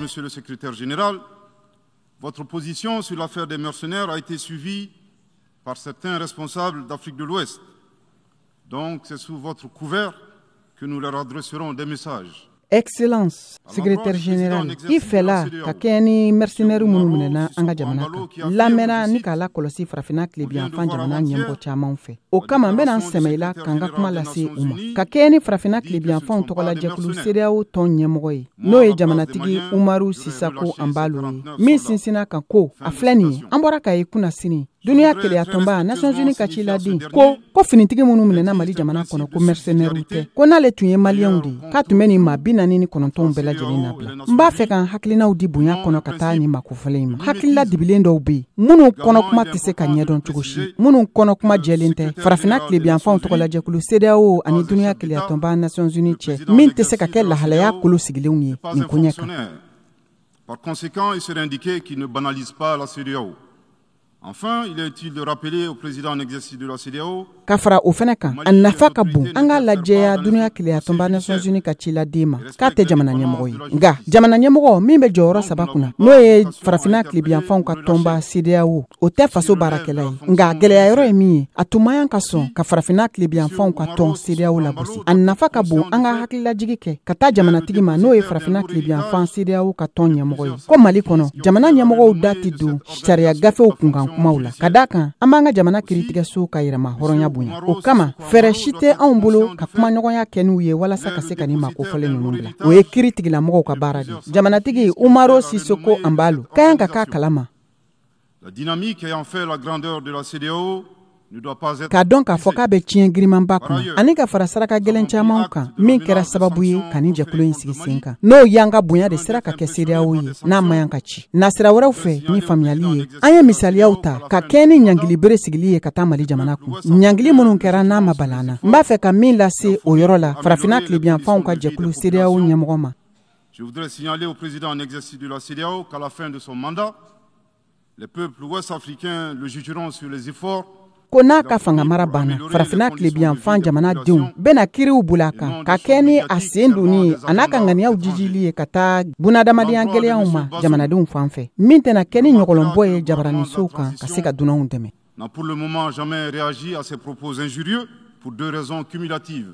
Monsieur le Secrétaire général, votre position sur l'affaire des mercenaires a été suivie par certains responsables d'Afrique de l'Ouest. Donc, c'est sous votre couvert que nous leur adresserons des messages. Excellence, Secrétaire général, i fɛla ka kɛɲɛ ni mercenaire minnu minɛna an ka jamana kan, lamɛnna ni k'a lakɔlɔsi Farafinna tilebiyanfan jamana ɲɛmɔgɔ caman fɛ. O kama, n bɛna n sɛmɛ i la ka n ka kuma lase u ma ka kɛɲɛ ni Farafinna tilebiyanfanw tɔgɔlajɛkulu CEDEAO tɔn ɲɛmɔgɔ ye, n'o ye jamanatigi Umaru Sisako Anbalo ye, min sinsinna kan ko a filɛ nin ye, an bɔra k'a ye kunasini, duniya keleyatɔnba Nations Unies ka ciladen ko finitigi minnu minɛna Mali jamana kɔnɔ, ko mercenaires tɛ, ko n'ale tun ye Maliyɛnw de ye, k'a tun bɛ nin maa 49 bɛɛ lajɛlen nabila. N b'a fɛ ka n hakilinaw di bonya kɔnɔ ka taa nin makofɔlen in ma. Hakilila dibilen dɔw bɛ yen minnu kɔnɔkuma tɛ se ka ɲɛdɔn cogo si, minnu kɔnɔkuma jɛlen tɛ Farafinna tilebiyanfanw tɔgɔlajɛkulu CEDEAO ani duniya keleyatɔnba Nations Unies cɛ, min tɛ se ka kɛ lahalaya kolo sigilenw ye nin koɲɛ kan. Par conséquent, il serait indiqué qu'il ne banalise pas la CEDEAO. Enfin, il est utile de rappeler au président en exercice de la CEDEAO Ka fara o fɛnɛ kan, a nafa ka bon an k'a lajɛya duniya keleyatɔnba Nations Unies ka ciladen ma k'a tɛ jamana ɲɛmɔgɔ ye, nka jamana ɲɛmɔgɔ min bɛ jɔyɔrɔ saba kunna, n'o ye Farafinna tilebiyanfanw ka tɔnba CEDEAO, o tɛ faso baarakɛla ye. Nka gɛlɛya yɔrɔ ye min ye, a tun man ka sɔn ka Farafinna tilebiyanfanw ka tɔn CEDEAO lagosi. A nafa ka bon an ka hakililajigi kɛ ka taa jamanatigi ma, n'o ye Farafinna tilebiyanfan CEDEAO ka tɔn ɲɛmɔgɔ ye, ko Mali kɔnɔ, jamana ɲɛmɔgɔw da tɛ don sariya gafew kunkan kumaw la, ka da kan an b'an ka jamana kiiritigɛso ka yɛrɛma hɔrɔnya bonya. O kama, fɛɛrɛ si tɛ anw bolo ka kumaɲɔgɔnya kɛ n'u ye walasa ka se ka nin makofɔlen ninnu bila. O ye kiiri tigilamɔgɔw ka baara de. Jamanatigi Umaro Sisoko Anbalo ka kan ka k'a kalama La dynamique ayant fait la grandeur de la CEDEAO ne doit pas être k'a dɔn k'a fɔ k'a bɛ tiɲɛ girimanba kunna, ani ka fara saraka gɛlɛn camanw kan min kɛra sababu ye ka nin jɛkulu in sigi sen kan, n'o y'an ka bonya de sera ka kɛ CEDEAO ye n'a ma ka ci nasira wɛrɛw fɛ ni faamuyali ye. An ye misaliyaw ta ka kɛ ni ɲangili bere sigili ye ka taa Mali jamana kun, ɲangili minnu kɛra n'a ma bala an na. N b'a fɛ ka min lase o yɔrɔ la Farafinna tilebiyanfanw ka jɛkulu CEDEAO ɲɛmɔgɔ ma, Je voudrais signaler au président en exercice de la CEDEAO qu'à la fin de son mandat, les peuples ouest-africains le jugeront sur les efforts ko n'a ka fanga mara banna, Farafinna tilebiyanfan jamanadenw bɛna kiriw boli a kan ka kɛ ni a sen donni a n'a ka ŋaniyaw jijili ye ka taa bunadamadenya gɛlɛyaw ma jamanadenw fan fɛ, min tɛna kɛ ni ɲɔgɔlɔnbɔ ye jabaranisow kan ka se ka dunanw dɛmɛ. N'a pour le moment jamais réagi à ces propos injurieux pour deux raisons cumulatives.